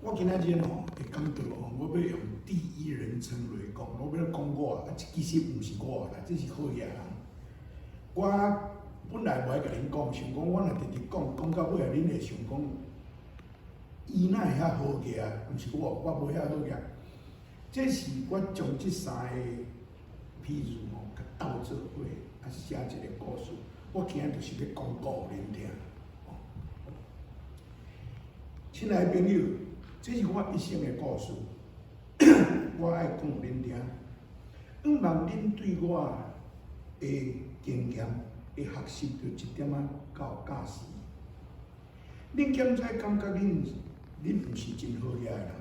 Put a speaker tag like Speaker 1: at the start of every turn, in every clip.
Speaker 1: 我今仔日吼會講道吼，我欲用第一人稱來講，我欲講我，啊，其實毋是我啦，這是好額人。我本來無愛共恁講，想講我若直直講，講到尾仔，恁會想講，伊哪會遐好額？毋是我，我無遐好額。這是我將這三個譬喻吼，共鬥做伙，啊寫一個故事。我今仔就是欲講故予恁聽。親愛的朋友，這是我一生的故事，我愛講予恁聽。向望恁對我的經驗會學習著一點仔到教示。恁敢知感覺恁毋是真好額的人？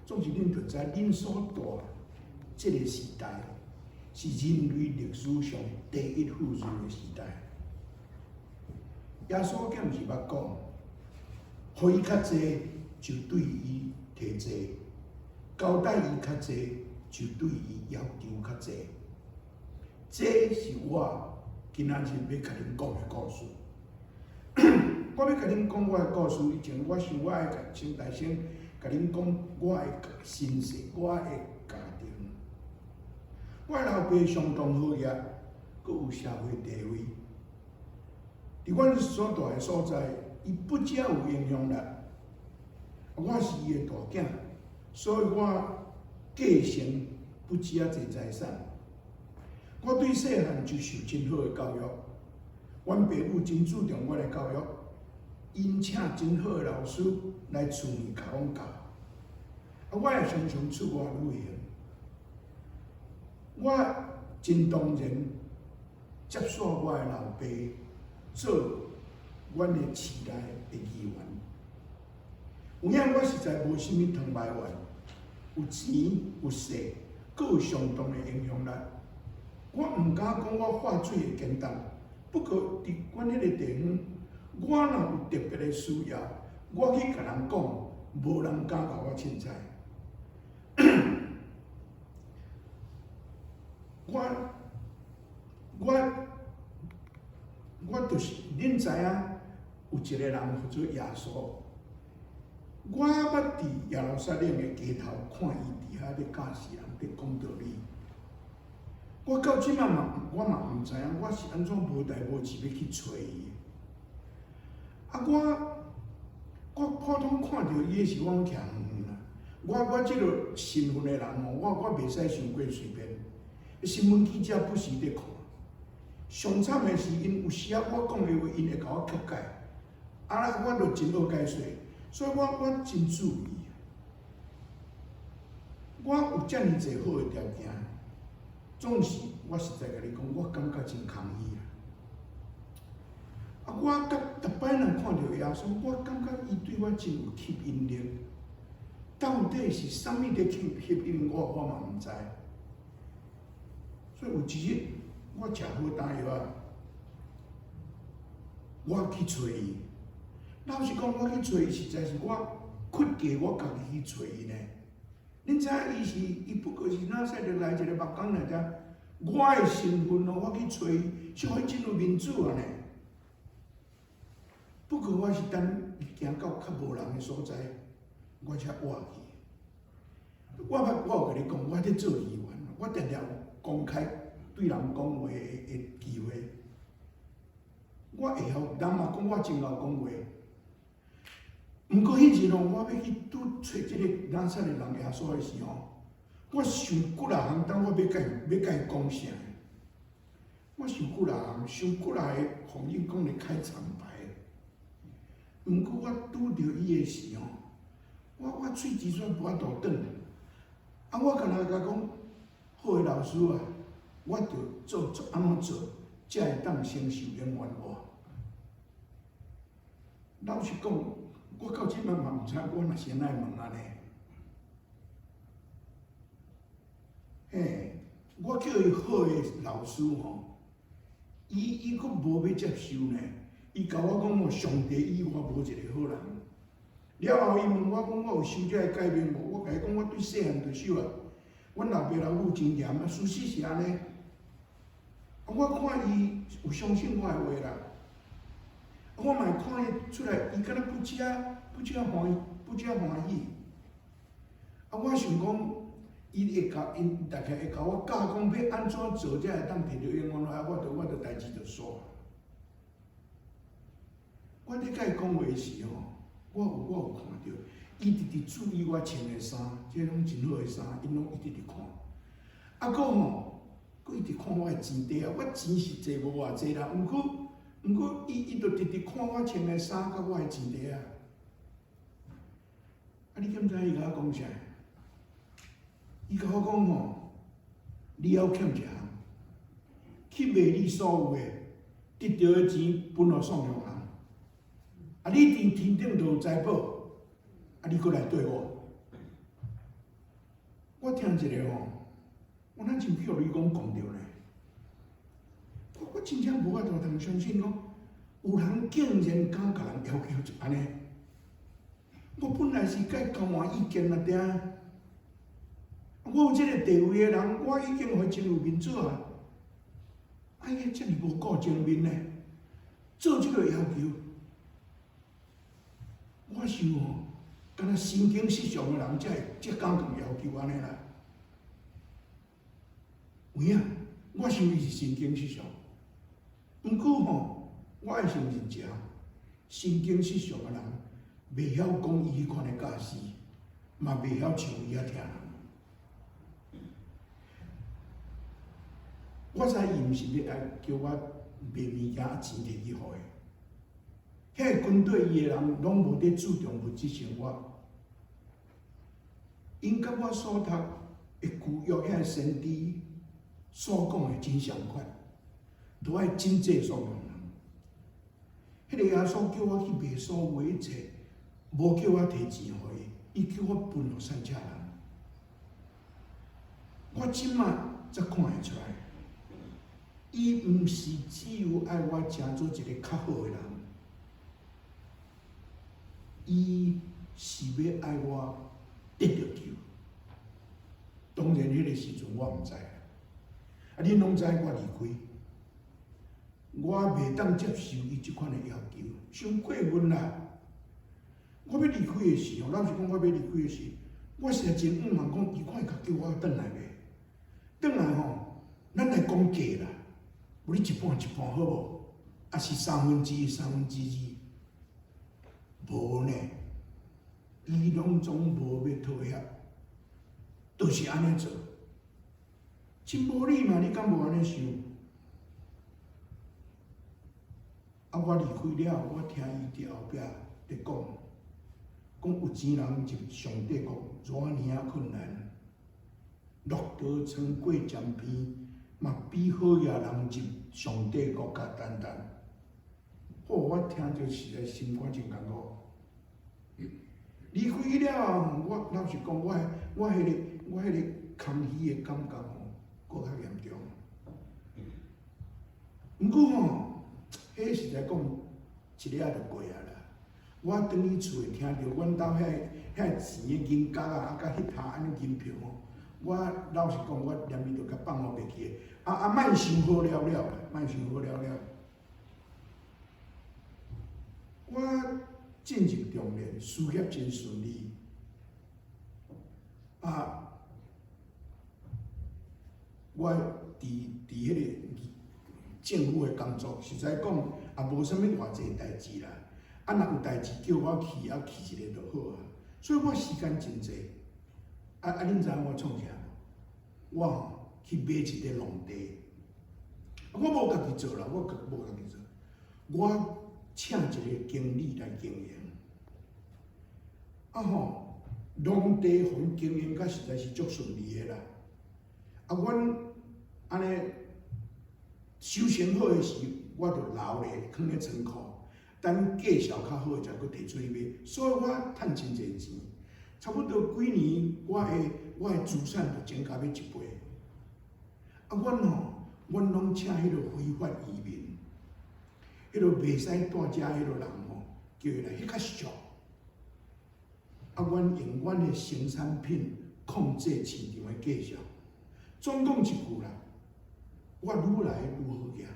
Speaker 1: 總是恁著知恁所蹛這个時代是人類歷史上第一富裕的時代。耶穌敢毋是捌講，予伊較濟，就對伊提濟；交代伊較濟，就對伊要求較濟。這是我今仔日欲共恁講的故事。我欲共恁講我的故事以前，我想我愛先來先共恁講我的身世，我的家庭。我的老爸相當好額，閣有社會地位。佇阮所蹛的所在，伊不只有影響力。我是伊的大囝，所以我繼承不止仔濟財產。我對細漢就受真好的教育，阮爸母真注重我的教育，𪜶請真好的老師來厝內共阮教。啊，我也常常出外旅行。我真當然接續我的老爸做阮的市內的議員。有影我實在無啥物通埋怨，有錢有勢，閣有相當的影響力。我毋敢講我話嘴會簡單，不過佇阮彼个地方，我若有特別的需要，我去共人講，無人敢共我凊彩。我就是，恁知影有一个人叫做耶穌。我捌佇耶路撒冷的街頭看伊佇遐咧教示人，咧講道理。我到這馬嘛，我嘛毋知影我是按怎無代無誌欲去揣伊。啊，我普通看著伊的時，我攏徛遠遠啦。我這个身份的人吼，我袂使傷過隨便。新聞記者不時咧看。上慘的是，𪜶有時仔我講的話，𪜶會共我曲解。啊，我就真好解說，所以我真注意。我有遮爾濟好的條件，總是我實在共你講，我感覺真空虛啊！啊，我甲逐擺若看著耶穌，我感覺伊對我真有吸引力。到底是啥物佇吸引我，我嘛毋知。所以有一日，我食好丹藥仔，我去揣伊。老實講，我去揣伊，實在是我屈過我家己去揣伊呢。恁知影伊是伊不過是拿撒勒來一個木工爾爾，我的身份哦，我去揣伊，是予伊真有面子啊呢。不過我是等伊行到較無人的所在，我才倚去。我捌我有共你講，我佇做議員，我定定有公開對人講話的機會。我會曉，人嘛講我真𠢕講話。毋過彼日吼，我欲去拄揣這个拿撒勒人耶穌的時候，我想幾若項，等我欲共伊講啥？我想幾若項，想幾若个予𪜶講的開場白。毋過我拄著伊的時候，我喙舌煞無法度轉。啊，我干焦共講，好的老師啊，我著做按怎做，才會當承受永遠活。老實講，我到這馬嘛毋知我若是按怎會問按呢。嘿，我叫伊好的老師吼，伊閣無欲接受呢。伊共我講哦，上帝以外無一个好人。了後，伊問我講，我有受這个改變無？我共伊講，我對細漢就受啊。阮老爸老母真嚴啊，事實是按呢。啊，我看伊有相信我的話啦。我嘛會看伊出來，伊敢若不只不只歡喜。不遮歡喜。啊，我想講，伊會共𪜶大概會共我教講欲按怎做才會當摕著永遠，啊，我就代誌就煞。我咧共伊講話時吼，我有看著，伊直直注意我穿的衫，這攏真好的衫，𪜶攏一直佇看。啊，閣吼，閣一直看我的錢袋啊，我錢是濟無偌濟啦，毋過，伊就直直看我穿的衫佮我的錢袋啊。啊，你敢知伊共我講啥？伊共我講吼，你猶欠一項，去賣你所有的，得著的錢分予喪窮人。啊，你佇天頂就有財寶，啊，你閣來綴我。我聽一下吼，我若像去予你講講著呢。我真正無法度通相信講，有人竟然敢共人要求按呢。我本來是共伊交換意見爾爾，我有這个地位的人，我已經予真有面子啊！啊，伊遮爾無顧情面呢，做這个要求，我想吼，敢若神經失常的人才會才敢共要求按呢啦。有影，我想伊是神經失常。毋過吼，我愛承認一項，神經失常的人袂曉講伊彼款的教示，嘛袂曉像伊遐疼人。我知伊毋是欲愛叫我賣物件錢提去予伊，遐個跟綴伊的人攏無佇注重物質生活，𪜶佮我所讀的舊約遐個先知所講的真相款，都愛賑濟喪窮人。彼個耶穌叫我去賣所有一切，無叫我提錢予伊，伊叫我分予散赤人。我這馬才看會出來，伊毋是只有愛我成做一个較好的人，伊是欲愛我得著救。當然，彼个時陣我毋知，啊，恁攏知我離開，我袂當接受伊這款的要求，傷過分啦！我欲離開的時候，老實講，我欲離開的時，我實在真向望講，伊看會較叫我轉來袂？轉來吼，咱來講價啦，無你一半一半好無？抑是三分之一、三分之二？無呢，伊攏總無欲妥協，就是按呢做，真無理嘛！你敢無按呢想？啊！我離開了，我聽伊佇後壁佇講，講有錢人入上帝國偌爾仔困難，駱駝穿過針鼻，嘛比好額人入上帝國較簡單。哦，我聽著實在心肝真艱苦。離開了後，我老實講，我彼個空虛的感覺吼，閣較嚴重。毋過吼，彼實在講，一下就過啊啦。我轉去厝會聽著阮兜遐錢的銀角啊，啊，佮彼頭按呢銀票吼，我老實講，我連伊就共放予袂記的。啊啊，莫想好了了啦，莫想好了了。我進入中年，事業真順利。啊，我佇彼个政府的工作，實在講也無啥物偌濟代誌啦。啊，若有代誌叫我去，啊去一下就好啊。所以我時間真濟。啊啊，恁知影我創啥無？我吼去買一個農地。我無家己做啦，我無家己做。我請一個經理來經營。啊吼，農地予𪜶經營甲實在是足順利的啦。啊，阮按呢收成好的時，我就留咧，囥咧倉庫，等價數較好，才閣提出去賣。所以我趁真濟錢，差不多幾年，我的資產就增加欲一倍。啊，阮吼，阮攏請彼个非法移民，彼个袂使蹛遮彼个人吼，叫伊來，彼較俗。啊，阮用阮的生產品控制市場的價數。總講一句啦，我愈來愈好額，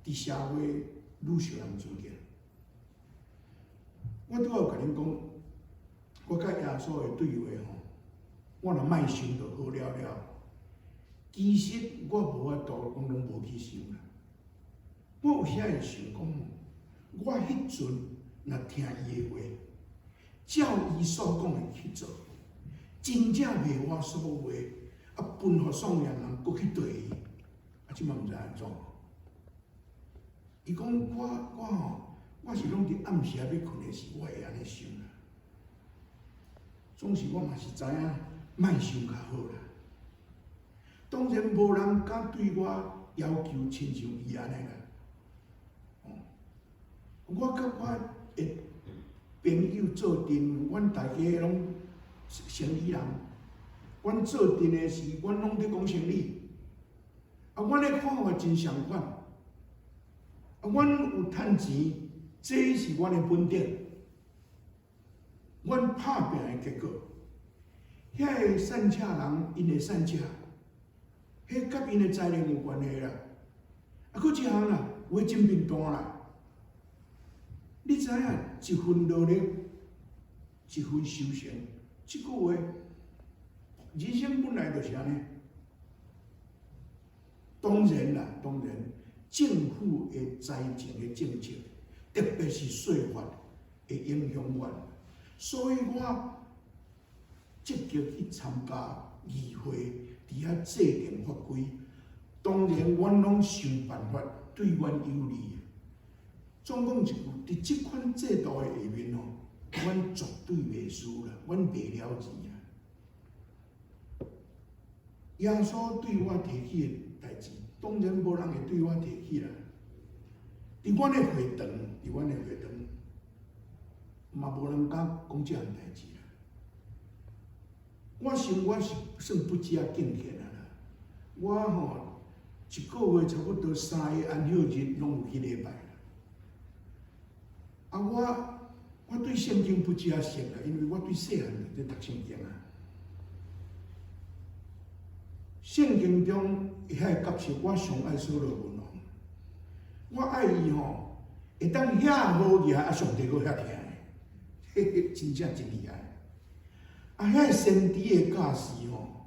Speaker 1: 佇社會愈受人尊敬。我拄仔有共恁講，我佮耶穌的對話吼，我若莫想就好了了。其實我無法度講攏無去想啦。我有時會想講，我彼陣若聽伊的話，照伊所講的去做，真正袂我所願，啊，吩咐宋陽人閣去綴伊，啊，這馬毋知按怎。伊講我我吼，我是攏佇暗時仔欲睏的時，我會按呢想啦。總是我嘛是知影，莫想較好啦。當然無人敢對我要求親像伊按呢啦。我佮我的朋友做陣，阮大家攏生意人。阮做陣的時，阮攏佇講生理。啊，阮的看法真相款。啊，阮有趁錢，這是阮的本職。阮拍拚的結果，遐个散車人，𪜶會散車，彼佮𪜶的才能有關係啦。啊，閣一項啦，有的真貧惰啦。你知影，一分努力，一分收成。這句話，人生本來就是按呢。當然啦，當然，政府的財政的政策，特別是稅法，會影響阮。所以我積極去參加議會，佇遐制定法規。當然，阮攏想辦法對阮有利。總講一句，佇這款制度的下面吼，阮絕對袂輸啦，阮賣了錢啊。耶穌對我提起的代誌，當然無人會對我提起啦。佇阮的會堂，佇阮的會堂，嘛無人敢講這項代誌啦。我想我是算不止啊敬虔啊啦。我吼一個月差不多三個安息日攏有去禮拜啦。啊，我我對聖經不止啊熟啦，因為我對細漢就佇讀聖經啊。聖經中遐個角色，我上愛所羅門王。我愛伊吼，會當遐好額，啊上帝閣遐疼的，嘿嘿，真正真厲害。啊，遐個先知的教示吼，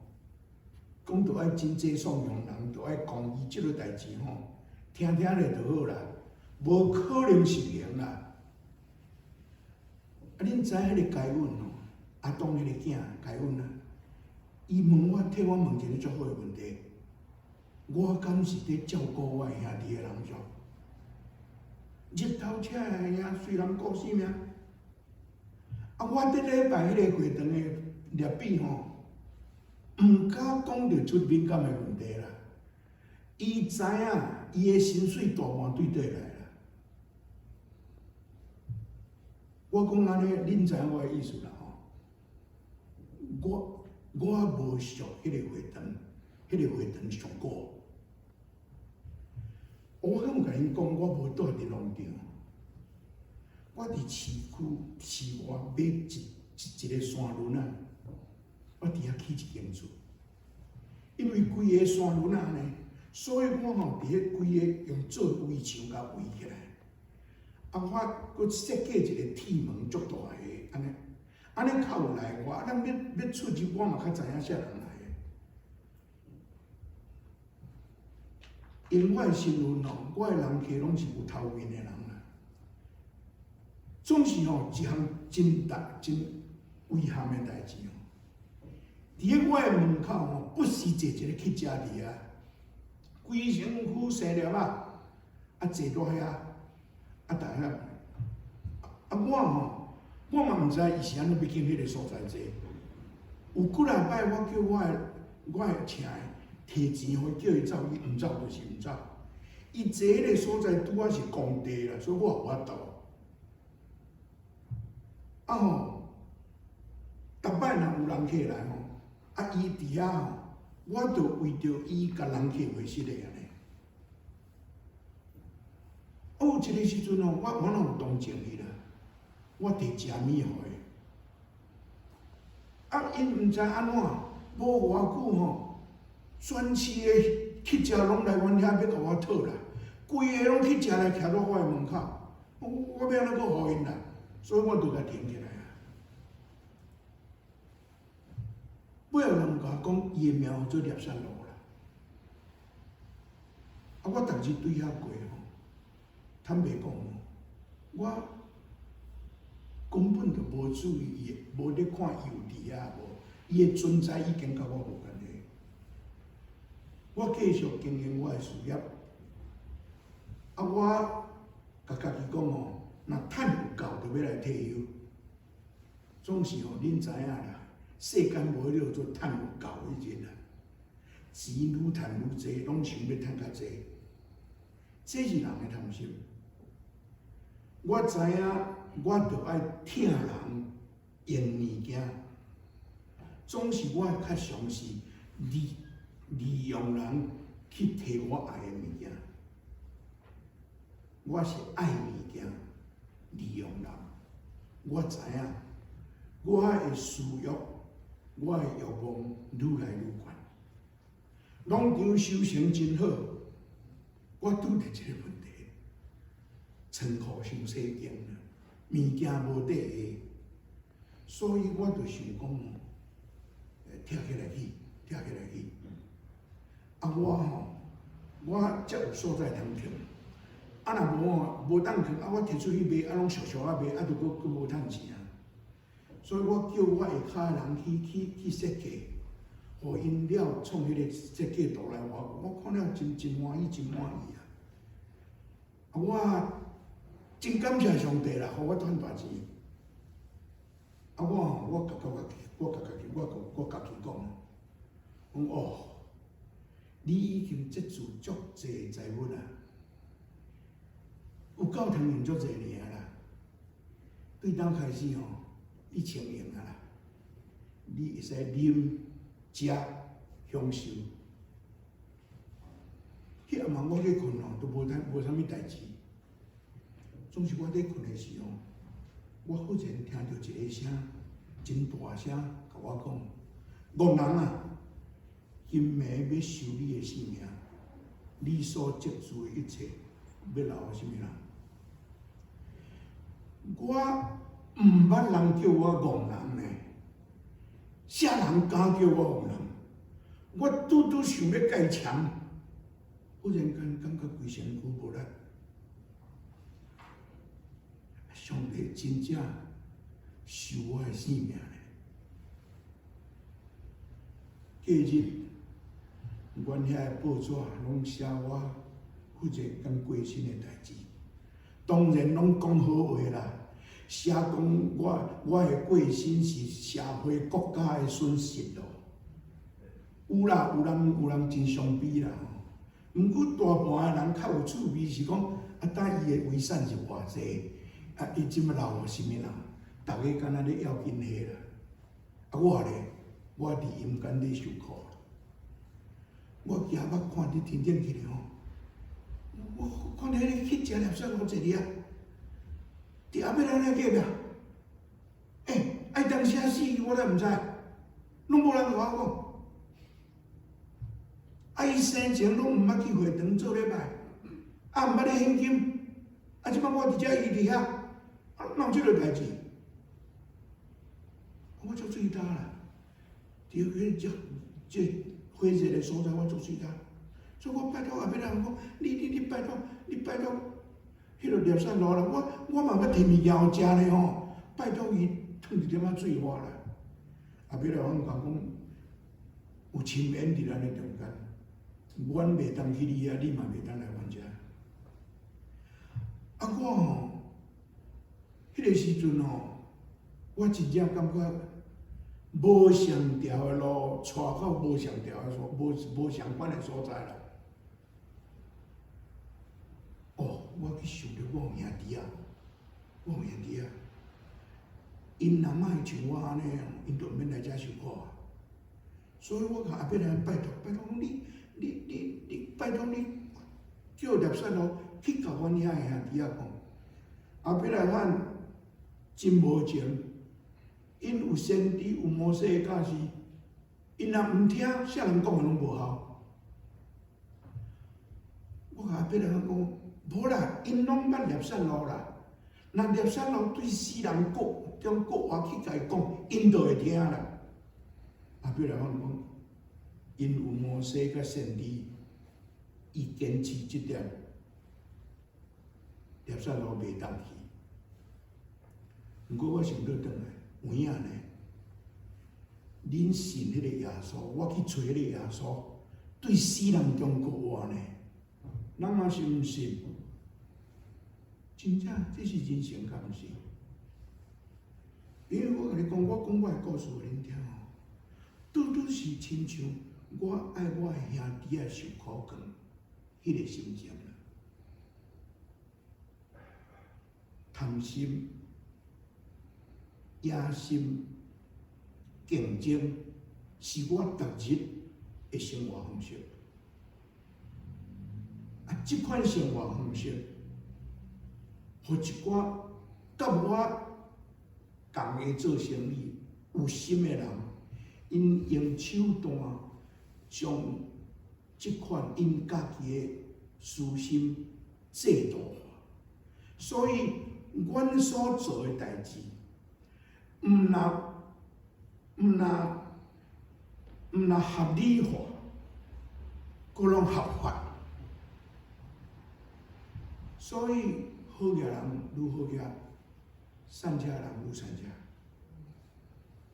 Speaker 1: 講著愛真濟頌揚人，著愛公義這個代誌吼，聽聽咧就好啦，無可能實行啦。啊，恁知彼個該隱吼，亞當彼個囝該隱啊，伊問我，替我問一個足好的問題，我敢是佇照顧我的兄弟的人數？日頭車的兄雖然顧性命，啊，我頂禮拜彼個會堂的列比吼，毋敢講著出敏感的問題啦。伊知影伊的薪水大半對佗來啦。我講按呢，恁知影我的意思啦吼。我我無屬彼個會堂，彼個會堂上古。我敢有共𪜶講，我無蹛佇農場，我佇市區市外買一一一個山崙仔，我佇遐起一間厝。因為規個山崙仔呢，所以我吼佇彼規个用做圍牆共圍起來。啊，我閣設計一個鐵門足大个，按呢，按呢較有內外。啊，咱欲欲出入，我嘛較知影啥人來的。因我的身份吼，我的人客攏是有頭面的人啦。總是吼一項真大真遺憾的代誌吼。佇咧我的門口吼，不時坐一個汽車佇遐，規身軀生粒仔，啊坐佇遐，啊逐遐，啊我吼，我嘛毋知伊是按怎欲進彼个所在坐。有幾若擺我叫我的我的車提錢予伊叫伊走，伊毋走就是毋走。伊坐彼个所在拄仔是工地啦，所以我無法度。啊吼，逐擺若有人客來吼，啊伊佇遐吼，我就為著伊共人客袂失禮按呢。啊有一个時陣吼，我我攏有同情伊啦，我提食物予伊。啊，𪜶毋知按怎，無偌久吼，全市的乞食攏來阮遐欲共我討啦，規个攏乞食來徛佇我的門口，我我欲按怎閣予𪜶啦？所以我就共停起來啊。尾後人共我講，伊的名號做粒撒路啦。啊，我逐日對遐過吼，坦白講吼，我根本就無注意伊，無咧看伊有佇遐無，伊的存在已經佮我無關係。我繼續經營我的事業。啊，我共家己講吼，若趁有夠，就欲來退休。總是吼，恁知影啦，世間無彼個做趁有夠彼陣啦，錢愈趁愈濟，攏想欲趁較濟，這是人的貪心。我知影，我著愛疼人用物件，總是我較常是利利用人去提我愛的物件。我是愛物件，利用人。我知影，我的私欲，我的欲望愈來愈懸。農場收成真好，我拄著這個問題，倉庫傷細間啦，物件無底下，所以我就想講吼，拆起來去，拆起來去。啊，我吼，我才有所在通囥。啊，若無吼，無當囥，啊，我提出去賣，啊，攏俗俗仔賣，啊，就閣閣無趁錢啊。所以我叫我下跤的人去去去設計，予𪜶了創彼個設計圖來我，我看了真真歡喜，真滿意啊！啊，我真感謝上帝啦，予我賺大錢。啊，我吼，我共我家己，我共家己，我我家己講，講哦，你已經積聚足濟財物啊，有夠通用足濟年啦。對當開始吼，你清閒啊啦，你會使啉、食、享受。彼暗暝我去睏吼，都無啥無啥物代誌。總是我咧睏的時候，我忽然聽著一个聲，真大聲，共我講：戇人啊，今暝欲收你的性命，你所積聚的一切，欲留予啥物人？我毋捌人叫我戇人呢，啥人敢叫我戇人？我拄拄想欲共伊戕，忽然間感覺規身軀無力。上帝真正收我的性命咧。隔日，阮遐的報紙攏寫我負責佮過身的代誌，當然攏講好話啦，寫講我我的過身是社會國家的損失咯。有啦，有人有人真傷悲啦吼。毋過大半的人較有趣味是講，啊，等伊的遺產是偌濟，啊，伊這馬留予啥物人？逐家敢若咧要緊彼啦。啊，我咧，我佇陰間咧受苦。我舉目看佇天頂去咧吼，我看著彼个乞食垃圾好濟爾，佇後尾咱咧隔壁，欸，愛當時死，我才毋知，攏無人共我講。啊！伊生前攏毋捌去會堂做禮拜，啊，毋捌咧獻金，啊，這擺我佇遮，伊佇遐，啊，哪有這個代誌？我足喙焦啦，佇彼個這這火熱的所在，我足喙焦，所以我拜託後壁人講，你你你拜託，你拜託，彼個垃圾路啦，我我嘛欲提物件予食咧吼，拜託伊褪一點仔水予我啦。後壁來阮講講，有深淵佇咱的中間。阮袂當去你遐，你嘛袂當來阮遮。啊，我吼，彼個時陣吼，我真正感覺無相調的路，帶到無相調的所，無無相關的所在啦。哦，我去想著我有兄弟仔，我有兄弟仔，𪜶若莫像我按呢，𪜶就毋免來遮受苦啊。所以我共後壁人拜託，拜託講你。你你你拜託你叫垃圾路去共阮遐的兄弟仔講，亞伯拉罕真無情，𪜶有先知有摩西的教示，𪜶若毋聽，啥人講的攏無效。我共亞伯拉罕講，無啦，𪜶攏捌垃圾路啦，若垃圾路對死人國中國話去共伊講，𪜶就會聽啦。亞伯拉罕講，𪜶有摩西佮先知，伊堅持這點，拉撒路袂當去。毋過我想倒轉來，有影呢？恁信彼個耶穌，我去揣彼個耶穌，對死人中閣活呢？人嘛是毋信？真正這是人生，敢毋是？因為我共你講，我講我的故事予恁聽吼，拄拄是親像我愛我的兄弟仔受苦扛，彼個心情啦。貪心、野心、競爭，是我逐日的生活方式。啊，這款生活方式，予一寡佮我仝个做生意有心的人，𪜶用手段將這款𪜶家己的私心制度化，所以阮所做的代誌，毋若合理化，閣攏合法。所以好額人愈好額，散赤人愈散赤。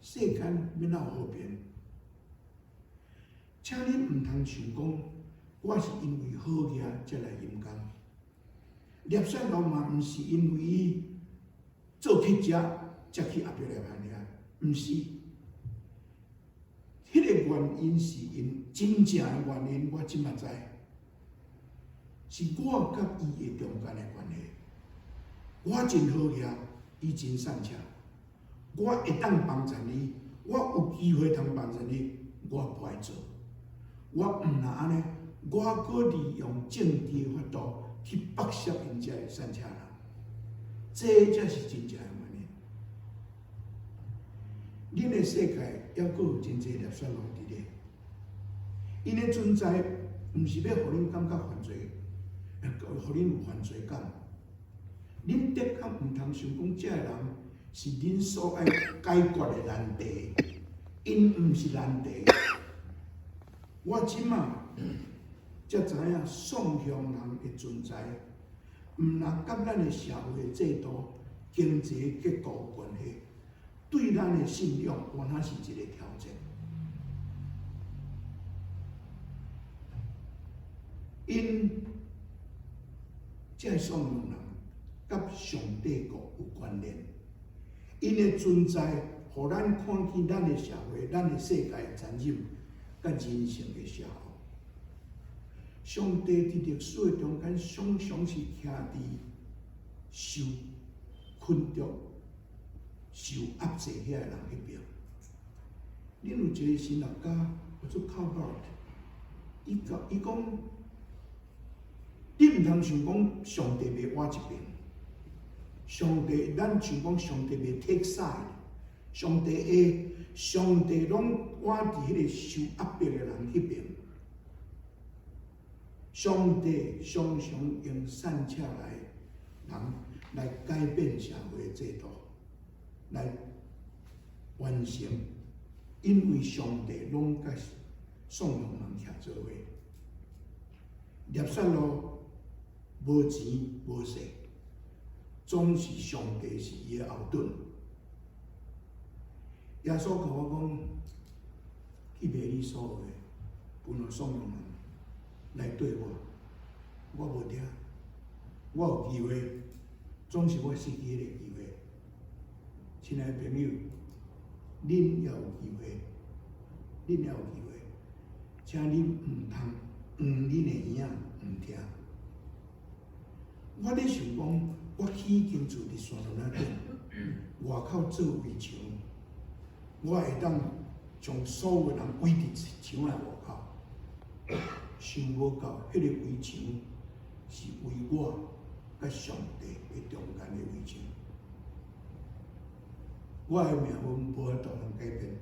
Speaker 1: 世間欲哪有和平？請恁毋通想講，我是因為好額才來陰間。拉撒路嘛，毋是因為伊做乞食才去亞伯拉罕遐，毋是。彼個原因是𪜶真正的原因，我這馬知，是我佮伊的中間的關係。我真好額，伊真散赤。我會當幫贊伊，我有機會通幫贊伊，我無愛做。我毋若按呢，我閣利用政治的法度去剝削𪜶遮的散赤人，這才是真正的原因。恁的世界猶閣有真濟拉撒路佇咧，𪜶的存在毋是欲予恁感覺犯罪，予恁有犯罪感。恁的確毋通想講，這个人是恁所愛解決的難題，𪜶毋是難題。我這馬才知影宋向人的存在，毋若佮咱的社會制度、經濟結構有關係，對咱的信仰，原來是一個挑戰。𪜶這个宋向人佮上帝國有關聯，𪜶的存在，予咱看見咱的社會、咱的世界的殘忍，佮人性的邪惡。上帝佇歷史的中間，常常是徛佇受困著、受壓制遐個人彼邊。恁有一個神學家叫做卡巴爾，伊講伊講，你毋通想講上帝袂倚一邊，上帝咱想講上帝袂 take side，上帝會，上帝攏倚佇彼個受壓迫的人彼邊。上帝常常用散赤來人來改變社會制度，來完成，因為上帝攏佮宋向人徛做伙。拉撒路無錢無勢，總是上帝是伊的後盾。耶穌共我講，去賣你所有的，分予宋向人來綴我，我無聽，我有機會，總是我失去彼個機會。親愛的朋友，恁也有機會，恁也有機會，請恁毋通黃恁的耳仔毋聽。我咧想講，我起一間厝佇山崙仔頂，外口做圍牆，我會當將所有人圍佇牆仔外口。想無到，彼個圍牆是圍我佮上帝的中間的圍牆。我的命運無法度通改變，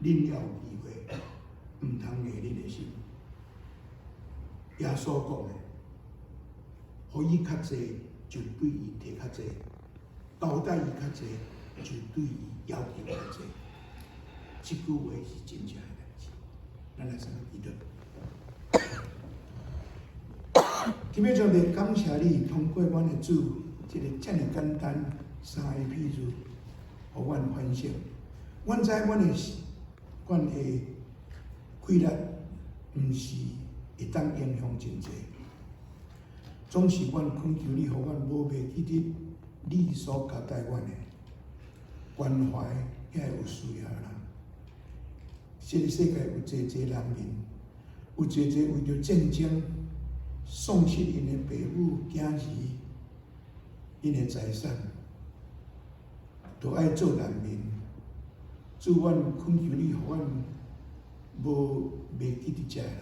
Speaker 1: 恁也有機會，毋通硬恁的心。耶穌講的，予伊較濟，就對伊提較濟；交代伊較濟，就對伊要求較濟。這句話是真正的代誌。咱來先祈禱。天父上帝，感謝你通過阮的主，這个遮爾簡單三个譬喻，予阮反省。阮知阮的氣力，毋是會當影響真濟，總是阮懇求你，予阮無袂記得你所交代阮的關懷遐有需要的人。這个世界有濟濟難民，有濟濟為著戰爭喪失𪜶的爸母、囝兒、𪜶的財產，都愛做難民。主，阮懇求你，予阮無袂記得這个人，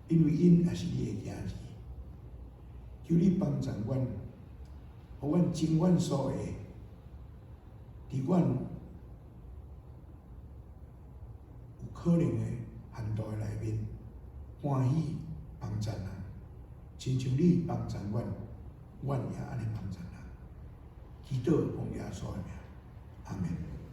Speaker 1: 因為𪜶也是你的囝兒。求你幫助阮，予阮盡阮所會，佇阮有可能的限度的內面，歡喜幫助人，親像你幫助阮，阮也按呢幫助人。祈禱奉耶穌的名，阿門。